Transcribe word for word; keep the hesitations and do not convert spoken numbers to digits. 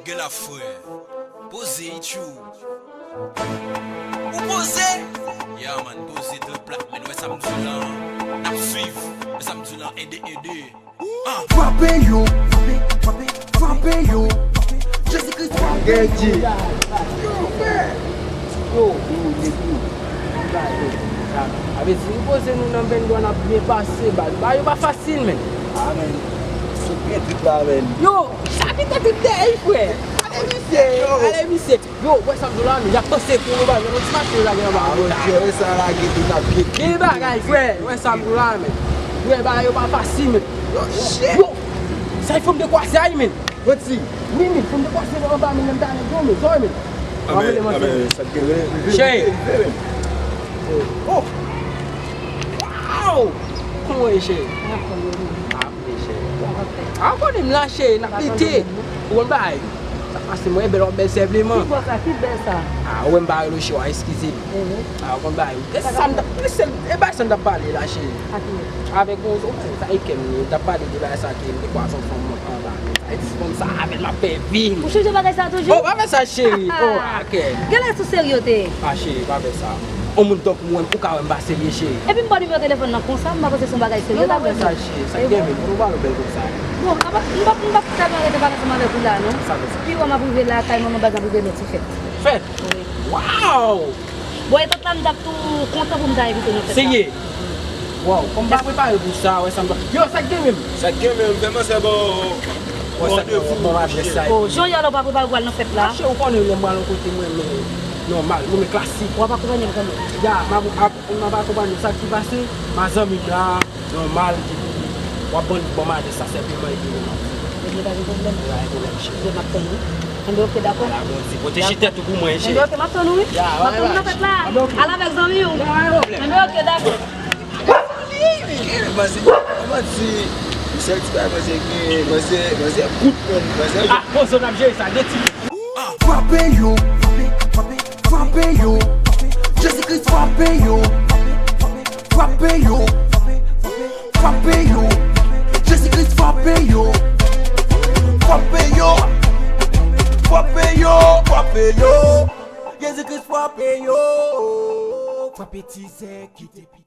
Gen la frè. Poze, Itchou. Ou poze? Ya, man, poze, tout plat, men wè sa m di w lan. N ap swiv. Wè sa m di w lan, ede, ede. Ah. Frape yo, frape, frape, frape yo. Jezi Kris frape yo. Yo, yo, nèg yo. Avè di nou poze nou nan venndwa n ap byen pase, baz. Ba yo pa fasil, men. Amen. Sou byen trip la, men. Yo, sa ki te trip dèyè, frè? Ale misye, ale misye. Yo, wè sa m di w la, men, y ap panse pou yo, ba, yon ti machin yo lage anba. Ah, Bondye, wè sa lage tout ap pye. Gen bagay, frè, wè sa m di w la, men. Frè, ba yo pa fasil, men. Yo, shit. Yo, sa e fanm de kwasè a, men. Reti. Wi, men, fanm de kwasè anba, men, menm talè, yo, men, sòy, men. Amen, amen, sa k gen, men. Chè. Oh. Wow! Kòman w ye, chè? Ah, men, chè. Ah, konnen m la, chè, n ap pete. Ou konn bagay. Sa pase mwen, bèl, w ap bèl sèvleman. Ki bò sa, ki bèl sa? Ah, ou wè m pa rele w chè, w a eskize m. Mhm. Ah, ou konn bagay. E sa m t ap, e sèl, e bagay sa m t ap pale la, cheri. Ak ki? Avèk yon, yon sa e kè m, m t ap pale de bagay sa ke m te kwaze yon fanm mwen anba. E ti fanm sa avè l m ap fè vi m. Ou sonje bagay sa toujou? Oh, pa fè sa, cheri. Oh, ok. Genlè sou serye w te ye. Ah, cheri, pa fè sa. Yon moun tankou mwen, ou ka wè m pa serye, cheri. Epi m ba w nimewo telefòn nan konsa, m pa panse se yon bagay serye w t ap fè. Non, pa fè sa, cheri. Sa k gen menm, ou pa wè bèl konsa. Bon, m p ap, m p ap, m p ap tèlman rete pale ansanm avèk ou la, non. Sa fè sa. Pi wè m ap rive lakay manman baz, m ap rive nan ti fèt. Fèt? Wi. Wow! Bon, e tout la, m t ap tou kontan pou m ta envite w nan fèt la. Serye? Wow, kòm m pa prepare pou sa, wè sa m pa. Yo, sa k gen menm? Sa k gen menm, fè manzè ba w randevou. Wè sa k gen, bon, adrès sa. Oh, jan yè la w pa prepare pou al nan fèt la? Mache, ou konnen lè m pral yon kote mwen, men nòmal, mwen men klasik. W ap akonpanye m kanmenm? Ya, m ap, ap, m ap akonpanye w. Sa k pi pase, ma zanmi m la. Nòmal, w ap ban, ban m adrès sa sèlman epi nou ap di. Ebyen, pa gen pwoblèm. Pa gen pwoblèm, cheri. Ebyen, m ap tann ou. Enben, oke, dakò. Ala Bondye, pwoteje tèt ou pou mwen, cheri. Enben, oke, m ap tann ou, wi. Ya, m ap tann ou nan fèt la. Enben, oke. Al avèk zanmi w. Ya, pa gen pwoblèm. Enben, oke, dakò. Manzè, manzè, sèl ti bagay manzè gen, manzè, manzè kout, man, manzè. Ah, poze w, n ap jere sa, de ti. Frape yo, frape, frape, frape yo. Jezi Kris frape yo, frape, frape, frape yo, frape, frape yo. Jezi Kris frape yo. Frape yo, frape yo, frape yo. Jezi Kris frape yo. Frape ti zèk ki te piti.